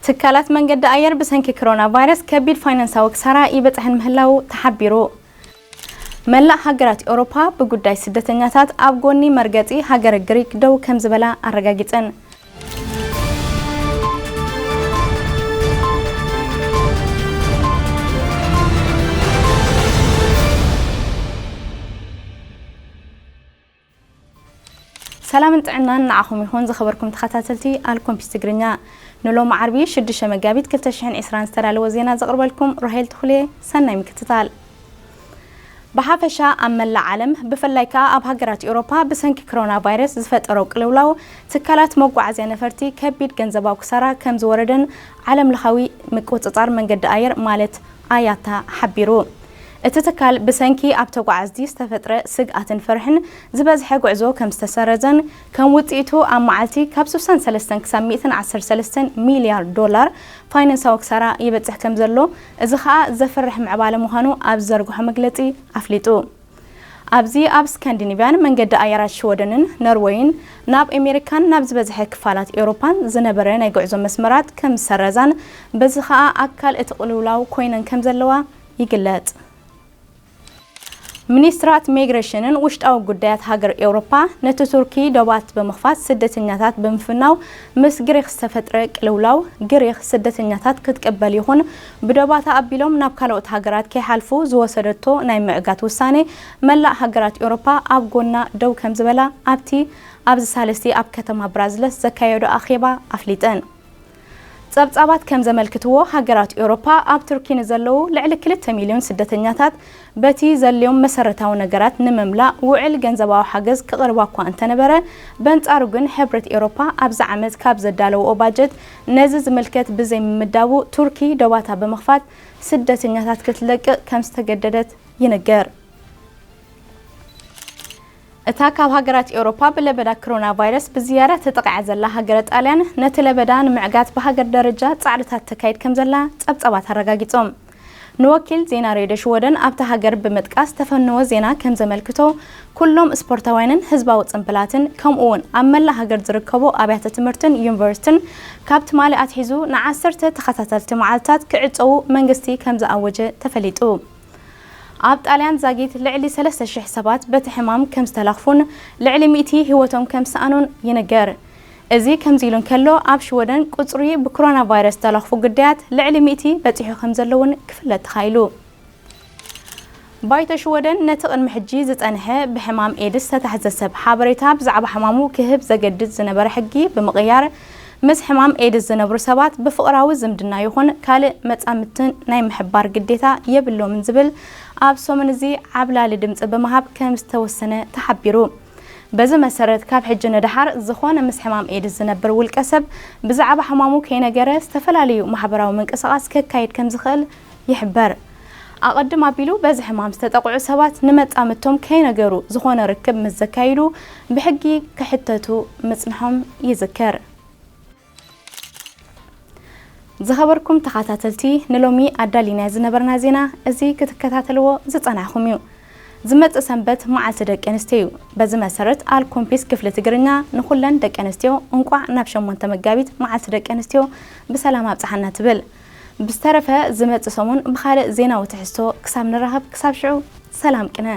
ትካላት መንገዲ ኣየር ብሰንኪ ኮሮና ቫይረስ ከቢድ ፋይናንሳዊ ክሳራ ይበጽሐን ምህላዉ ተሓቢሩ። መላእ ሃገራት ኤውሮፓ ብጉዳይ ስደተኛታት ኣብ ጎኒ መርገጺ ሃገረ ግሪክ ደው ከም ዝበላ ኣረጋጊጸን። ሰላምን ጥዕናን ንዓኹም ይኹን ዝኸበርኩም ተኸታተልቲ ኣልኮምፒስ ትግርኛ። ንሎሚ ዓርቢ ሽዱሽተ መጋቢት ክልተ ሽሕን ዕስራን ዝተዳለወ ዜና ዘቕርበልኩም ሮሄል ትኹሌ። ሰናይ ምክትታል። ብሓፈሻ ኣብ መላእ ዓለም ብፍላይ ከኣ ኣብ ሃገራት ኤውሮፓ ብሰንኪ ኮሮና ቫይረስ ዝፈጠሮ ቅልውላው ትካላት መጓዓዝያ ነፈርቲ ከቢድ ገንዘባዊ ክሳራ ከም ዝወረደን ዓለም ለኻዊ ምቁጽጻር መንገዲ ኣየር ማለት ኣያታ ሓቢሩ። እቲ ትካል ብሰንኪ ኣብ ተጓዓዝቲ ዝተፈጥረ ስግኣትን ፍርሕን ዝበዝሐ ጉዕዞ ከም ዝተሰረዘን ከም ውጽኢቱ ኣብ መዓልቲ ካብ ስሳን ሰለስተን ክሳብ ሚእትን ዓሰርተ ሰለስተን ሚልያርድ ዶላር ፋይናንሳዊ ክሳራ ይበጽሕ ከም ዘሎ፣ እዚ ኸኣ ዘፍርሕ ምዕባለ ምዃኑ ኣብ ዝዘርግሖ መግለጺ ኣፍሊጡ። ኣብዚ ኣብ ስካንዲኒቭያን መንገዲ ኣየራት ሽወደንን ኖርወይን ናብ ኣሜሪካን ናብ ዝበዝሐ ክፋላት ኤውሮፓን ዝነበረ ናይ ጉዕዞ መስመራት ከም ዝሰረዛን በዚ ኸኣ ኣካል እቲ ቅልውላው ኮይነን ከም ዘለዋ ይግለጽ። ሚኒስትራት ሚግሬሽንን ውሽጣዊ ጉዳያት ሃገር ኤውሮፓ ነቲ ቱርኪ ዶባት ብምኽፋት ስደተኛታት ብምፍናው ምስ ግሪኽ ዝተፈጥረ ቅልውላው፣ ግሪኽ ስደተኛታት ክትቅበል ይኹን ብዶባታ ኣቢሎም ናብ ካልኦት ሃገራት ከይሓልፉ ዝወሰደቶ ናይ ምዕጋት ውሳኔ መላእ ሃገራት ኤውሮፓ ኣብ ጎና ደው ከም ዝበላ ኣብቲ ኣብዚ ሳልስቲ ኣብ ከተማ ብራዝለስ ዘካየዶ ኣኼባ ኣፍሊጠን። ጸብጻባት ከም ዘመልክትዎ፣ ሃገራት ኤውሮፓ ኣብ ቱርኪ ንዘለዉ ልዕሊ ክልተ ሚልዮን ስደተኛታት በቲ ዘልዮም መሰረታዊ ነገራት ንምምላእ ውዕል ገንዘባዊ ሓገዝ ክቕርባ እኳ እንተነበረ፣ በንጻሩ ግን ሕብረት ኤውሮፓ ኣብዚ ዓመት ካብ ዘዳለውኦ ባጀት ነዚ ዝምልከት ብዘይምምዳቡ፣ ቱርኪ ዶባታ ብምኽፋት ስደተኛታት ክትለቅቕ ከም ዝተገደደት ይንገር። እታ ካብ ሃገራት ኤውሮፓ ብለበዳ ኮሮና ቫይረስ ብዝያዳ ተጠቒዓ ዘላ ሃገረ ጣልያን፣ ነቲ ለበዳ ንምዕጋት ብሃገር ደረጃ ጻዕርታት ተካይድ ከም ዘላ ጸብጻባት ኣረጋጊጾም። ንወኪል ዜና ሬድዮ ሽወደን ኣብታ ሃገር ብምጥቃስ ዝተፈነወ ዜና ከም ዘመልክቶ፣ ኩሎም ስፖርታውያንን ህዝባዊ ጽንብላትን፣ ከምኡ እውን ኣብ መላእ ሃገር ዝርከቡ ኣብያተ ትምህርትን ዩኒቨርሲቲን ካብ ትማሊ ኣትሒዙ ንዓሰርተ ተኸታተልቲ መዓልታት ክዕጸዉ መንግስቲ ከም ዝኣወጀ ተፈሊጡ። ኣብ ጣልያን ዛጊት ልዕሊ ሰለስተ ሽሕ ሰባት በቲ ሕማም ከም ዝተለኽፉን ልዕሊ ሚእቲ ህይወቶም ከም ዝሰኣኑን ይንገር። እዚ ከምዚ ኢሉ እንከሎ፣ ኣብ ሽወደን ቁጽሪ ብኮሮና ቫይረስ ዝተለኽፉ ግዳያት ልዕሊ ሚእቲ በጺሑ ከም ዘሎ እውን ክፍለጥ ተኻኢሉ። ባይቶ ሽወደን ነቲ ቅድሚ ሕጂ ዝጸንሐ ብሕማም ኤድስ ዝተታሕዘ ሰብ ሓበሬታ ብዛዕባ ሕማሙ ክህብ ዘገድድ ዝነበረ ሕጊ ብምቕያር፣ ምስ ሕማም ኤድስ ዝነብሩ ሰባት ብፍቕራዊ ዝምድና ይኹን ካልእ መጻምድትን ናይ ምሕባር ግዴታ የብሎምን ዝብል ኣብ ሰሙን እዚ ዓብላሊ ድምጺ ብምሃብ ከም ዝተወሰነ ተሓቢሩ። በዚ መሰረት፣ ካብ ሕጂ ንደሓር ዝኾነ ምስ ሕማም ኤድስ ዝነብር ውልቀ ሰብ ብዛዕባ ሕማሙ ከይነገረ ዝተፈላለዩ ማሕበራዊ ምንቅስቓስ ከካይድ ከም ዝኽእል ይሕበር። ኣቐድም ኣቢሉ በዚ ሕማም ዝተጠቕዑ ሰባት ንመጻምድቶም ከይነገሩ ዝኾነ ርክብ ምስ ዘካይዱ ብሕጊ ክሕተቱ ምጽንሖም ይዝከር። ዝኸበርኩም ተኸታተልቲ፣ ንሎሚ ኣዳሊናዮ ዝነበርና ዜና እዚ ክትከታተልዎ ዝጸናሕኩም እዩ። ዝመጽእ ሰንበት መዓልቲ ደቂ ኣንስትዮ እዩ። በዚ መሰረት፣ ኣልኮምፒስ ክፍሊ ትግርኛ ንኹለን ደቂ ኣንስትዮ እንቋዕ ናብ ሸሞንተ መጋቢት መዓልቲ ደቂ ኣንስትዮ ብሰላም ኣብጽሓና ትብል። ብዝተረፈ፣ ዝመጽእ ሰሙን ብኻልእ ዜናዊ ትሕዝቶ ክሳብ ንራኸብ፣ ክሳብ ሽዑ ሰላም ቅነ።